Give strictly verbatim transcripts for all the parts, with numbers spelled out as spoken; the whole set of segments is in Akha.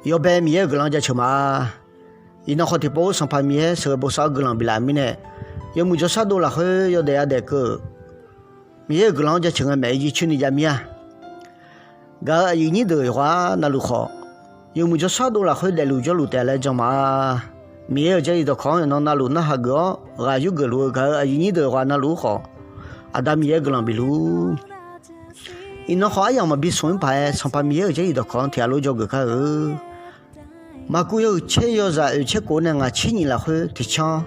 Yawbae Miqyaer-euq guiqlanq-anr jaceuq ma. Iqnan khawf tiqpov-eu Sanqpaq Miqyaer sheuqghae bosav-awr guiqlanq biflaf-euq mirnae, yawmuiq jawrshar dov lafkhoer yawdaef yadaef keuv-euq Miqyaer-euq guiqlanq-anr jaceuq ngae maeq-aer jircoer ni jav mir-a. Gaq-euq aqyuif nyir deuq yawqghaq navluf khawf, yawmuiq jawrshar dov lafkhoer daefluf jawrluf taef laer jan ma. Miqyaer-euq Jarlif dawqkawq-anr yawqnan navluf narhaq geuf-awr ghaq yurgeuf luf-eu gaq-euq aqyuif nyir deuq yawqghaq navluf-ur khawf, Aqda Miqyaer guiqlanq bif luf-ur. Iqnan khawf aryamq maqbi smq-ir paq-aer Sanqpaq Miqyaer-euq Jarlif dawqkawq-anr tiq ghaq lof dzawgeuf kar-euq. Maqkuv yawhuiq tser yawzaq oeq tser kof nae ngaq tser nyiq lafkhoer tiqcanr,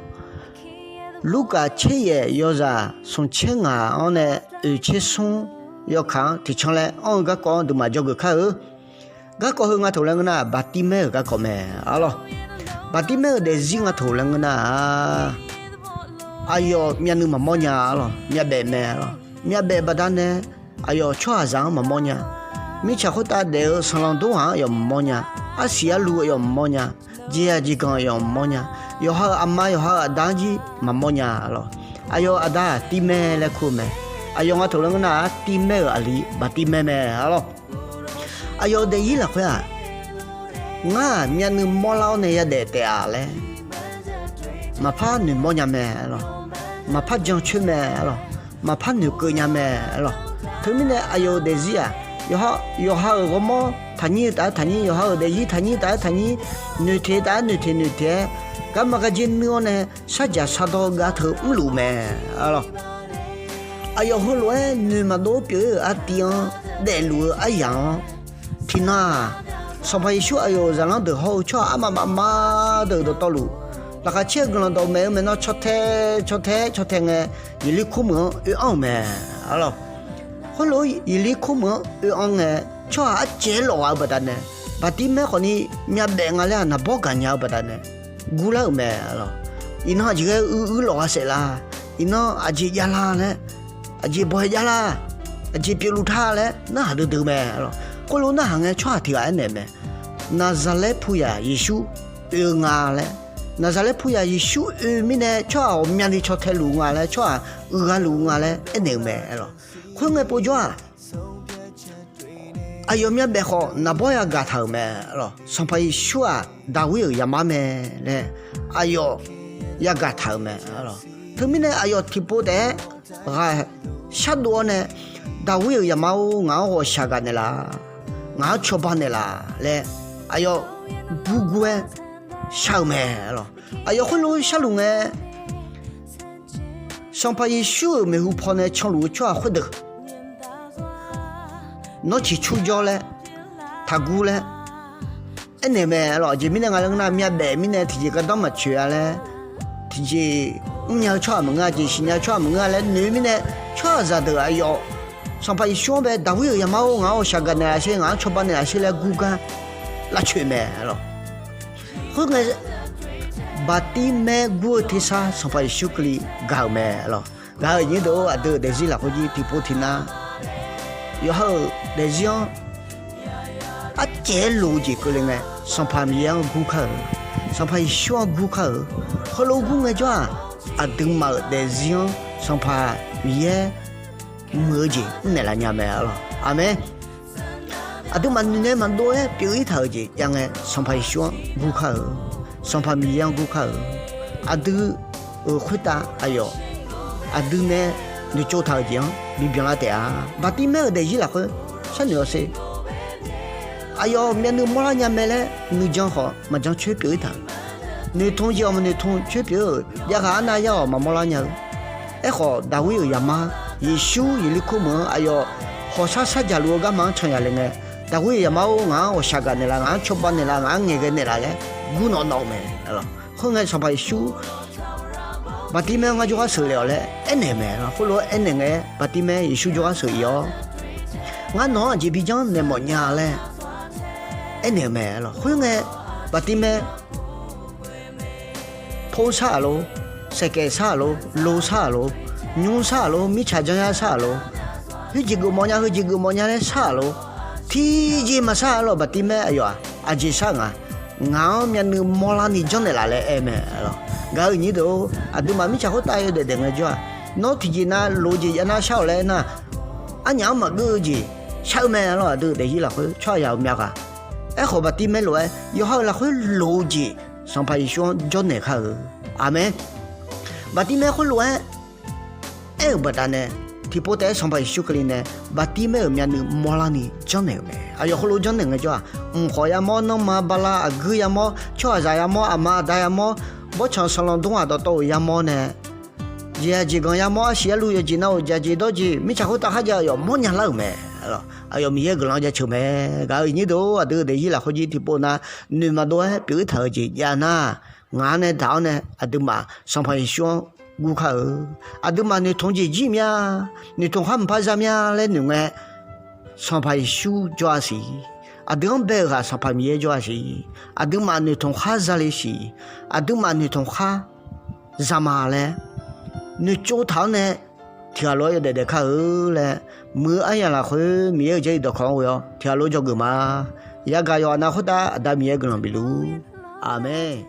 Lurkaf tser yaef yawzaq smq tser ngaq-anr nae oeq tser smr yawkaq-anr tiqcanr laer anr-eu garkawv-anr duimaf dzawgeuf kar-eu. Garkawv heu nga taq laer ngeur nar-aq, Baqtirmaer-euq garkawv mae. Arlawr, Baqtirmaer-euq daefzir nga taq laer ngeur nar-aq, aqyawf myavnuiv maqmawr nya. Arlawr, myavbaef mae. Arlawr, myavbaef baqdanae aqyawf tsawrhaqzaq-anr maqmawr nya. Mirtsaq khoertav daef-eu sanqlanq dor ghaq-anr yawf maqmawr nya. Arsiq arlu yawf maqmawr nya. Jeqzaq jeqganq yawf maqmawr nya. Yawqha-euq aqma yawqha-euq aqda-anr jir maqmawr nya. Arlawr, aqyawf aqda-aq Tirmaer laer kur-eu mae. Aqyawf nga taq laer ngeur nar-aq, Tirmaer-euq aqli Baqtirmaer mae. Arlawr, aqyawf-euq daefzir lafkhoer-aq, ngar-aq myavnuiv mawrlar-awr nae yadaef taef-a laer maqpar noeqmawr nya mae. Arlawr, maqpar jancoer mae. Arlawr, maqpar noeqkeuv nya mae. Arlawr, teumirnae aqyawf-euq daefzir-aq, yawqha-euq ghawrmawr taqnyir-eu taf-aer taqnyir, yawqha-euq daefzir taqnyir taf-aer taqnyir, noeqteq taf-aer noeqteq noeqteq-aer, garma garjer nuir-awr nae sarjaq sardawr-eu gar teu mrluf mae. Arlawr, aqyawf heulof-aer noeq maqdov-aer pyeuf-ir-euq artiv-anr daefluf-eu aryaq-anr, tiqnan-aq, Sanqpaq Yeqsur aqyawf-euq zaqlanr deuq hawr-eu tsawrhaq armaf mafma deuq dawqtawvluf, laqkhaq caer-eu guiqlanq dawq maeq-eu maeqnan caw tae caw tae caw tae ngae, Yeqlir kor meuq-anr oe anr-euq mae. Arlawr, khoerlof-aer Yeqlir kor meuq-anr oe anr ngae, tsawrhaq arcaev-aer lawfghaq-eu baqdanae, Baqtirmaer khawfni myavbaef nga laer-aq naqbawr gaqnya-eu baqdanae gurlar-euq mae. Arlawr, iqnan aqjeq ghae uiq uiq lawfghaq saef la? Iqnan aqjeq javlar laer, aqjeq bawqhae javlar, aqjeq pyeufluf ta laer narhaq duidui mae. Arlawr, khoerlof narhaq ngae tsawrhaq tiq ghaq aernaeq mae, Naqzaqlaer puyaq Yeqsur oe-eu nga laer. Naqzaqlaer puyaq Yeqsur oe mirnae tsawrhaq ghawqmyani caw tae luf nga laer, tsawrhaq uiqgha luf nga laer aernaeq-euq mae. Arlawr, khoerngae povjawr-aq, aqyawf myavbaef khawf naqbawr yagaq taq-euq mae. Arlawr, Sanqpaq Yeqsur-aq Daqwir-euq zaqmar mae laer aqyawf yagaq taq-euq mae. Arlawr, teumirnae aqyawf tiqpov taef-aer ghaq shardov-awr nae, Daqwir-euq zaqmar-or, ngaq-anr ghawqshaq gaq naeqlaf, ngaq-anr cawba naeqlaf laer aqyawf gurgur-aer shar-eu mae. Arlawr, aqyawf khoerlof sharluf ngae, Sanqpaq Yeqsur-euq maeqhu pawnae canluf-eu tsawrhaq khoerdeuq, nawr ciqcur jawr laer, taqguv laer aernaeq mae. Arlawr, aqjeq mirnae nga laer ngeur nar, myavbaef mirnae tiqjeq gardanr maqtsoeq-a laer, tiqjeq mrnya-eu tsawrhaq maqngeur-a, jeq siqnya-eu tsawrhaq maqngeur-a laer noeq-eu mirnae, tsawrhaqzaq deuq aqyawf Sanqpaq Yeqsur-anr bae Daqwir-euq zaqmar-or, ngaq-anr ghawqshaq gaq naeqlaf sher, ngaq-anr cawba naeqlaf sher laer gurgar lavcoeq mae. Arlawr, khoerngae Baqtirmaer gur-eu tersar Sanqpaq Yeqsur Kali gaq-euq mae. Arlawr, gaq-euq aqnyir deuq-or, aqdui-euq daefzir lafkhoer jir tiqpov tiqnav yawqha-euq daefzir-anr arcaev-aer loq-eu jeq keuvle ngae, Sanqpaq Miqyaer-anr gur kar-euq, Sanqpaq Yeqsur-anr gur kar-euq. Heulof gur ngaejawr-aq, aqduimaf-euq daefzir-anr Sanqpaq Miqyaer muiq-eu jeq mrnaeq laf nya mae. Arlawr, aqmeq. Aqduimaf noeq nae maqdov-aer pyeuf-ir taq-euq jeq jav ngae, Sanqpaq Yeqsur-anr gur kar-euq, Sanqpaq Miqyaer-anr gur kar-euq. Aqdui-euq khoertav aqyawf aqdui nae noeqtsov taq-euq jeq-anr bibyan lar taef-a. Baqtirmaer-euq daefzir lafkhoer sharnoeq-awr sher. Aqyawf myavnuiv mawrlar nya mae laer nuijan khawf maqjan coer pyeuf-ir taq-euq, noeqtmq jeq-awq maqnoeqtmq coer pyeuf-eu, javghaq arnav yar-awq maqmawrlar nya-eu. Aerkhawf, Daqwir-euq zaqmar Yeqsur Yeqlir kor meuq-anr aqyawf hawqshar shardzaq luf-eu garma-anr can yaq le ngae, Daqwir-euq zaqmar-or, ngaq-anr ghawqshaq gaq naeqlaf, ngaq-anr cawba naeqlaf, ngaq-anr ngaeqghae naeqlaf laer gur nawq nawq-eu mae. Khoerngae Sanqpaq Yeqsur Baqtirmaer-anr ngar jawrgar sheuqle-awq laer aernaeq-eu mae. Khoerlof-aer aernaeq ngae, Baqtirmaer Yeqsur jawrgar sheuq-ir-awr, ngar nawq-anr aqjeq bijanr naeq mawf nya laer aernaeq-eu mae. Khoerngae Baqtirmaer por sar-aq lor, saeqkaeq sar-aq lor, lo sar-aq lor, nymr sar-aq lor, mirtsaq janryar sar-aq lor, khoerjeq geufmawf nya, heujeq geufmawf nya laer sar-aq lor, tiqjeq maqsar-aq lor, Baqtirmaer aqyawf-aq aqjeq sar nga, ngaq-anr myavnuiv mawrlarni janrnaeq laf laer aer mae. Gaq-euq nyir deuq-or, aqduimaf mirtsaq khoertav yawdaef daef ngaejawr-aq, nawr tiqjeq nav loq-eu jeq jav nar shar-awq laer aernar, arnyaf-anr maqgeur-eu jeq shar-eu mae. Arlawr, aqdui-euq daefzir lafkhoer tsawrhaqzaq-euq myavghaq Aerkhawf, Baqtirmaer lof-aer yawqha-euq lafkhoer loq-eu jeq Sanqpaq Yeqsur-anr jawrnaeq kar-eu. Aqmeq. Baqtirmaer khoerlof-aer aer-euq baqdanae, tiqpov taef-aer Sanqpaq Yeqsur Kali nae Baqtirmaer-euq myavnuiv mawrlarni janrnaeq-euq mae. Aqyawf heulof janrnaeq ngaejawr-aq, mqkhawf yamawr, nanrma, bala, aqguir yamawr, tsawrhaqzaq yamawr, aqma aqda yamawr, bawrtsanq sanqlanq dmrghaq dawqtawv-euq yamawr nae, jeqzaq jeqganq yamawr, arsiq arluv yawqjeq nav-euq jaqjeq dawrjeq mirtsaq khoertav kharjav-eu aqyawf mawrnya lar-euq mae. Aqyawf Miqyaer-euq guiqlanq jaceuq mae. Gaq-euq iqnyir deuq-or, aqdui-euq daefzir lafkhoer jir tiqpov nar, noeq maqdov-aer pyeuf-ir taq-euq jeq jav nar, ngaq-anr nae daq-awr nae aqduimaf Sanqpaq Yeqsur-anr gurkar-eu. Aqduimaf noeqtmq jeq jir mya, noeqtmq khar mqpar za mya laer noeq ngae, Sanqpaq Yeqsur jawr-a siq. Aqdui-anr bae-euq ghaq Sanqpaq Miqyaer jawr-a siq. Aqduimaf noeqtmq khar zale siq. Aqduimaf noeqtmq khar zama laer noeqtsov taq-awr nae, tiqghaq lof-aer yawdaef daef kar-eu laer, muiq-eu aryamq lafkhoer Miqyaer-euq Jarlif dawqkawq-anr ghoe-awr tiqghaq lof-aer dzawgeuf ma. Yagaq yawqghaq nav khoertav Aqda Miqyaer guiqlanq bifluf-ur. Aqmeq.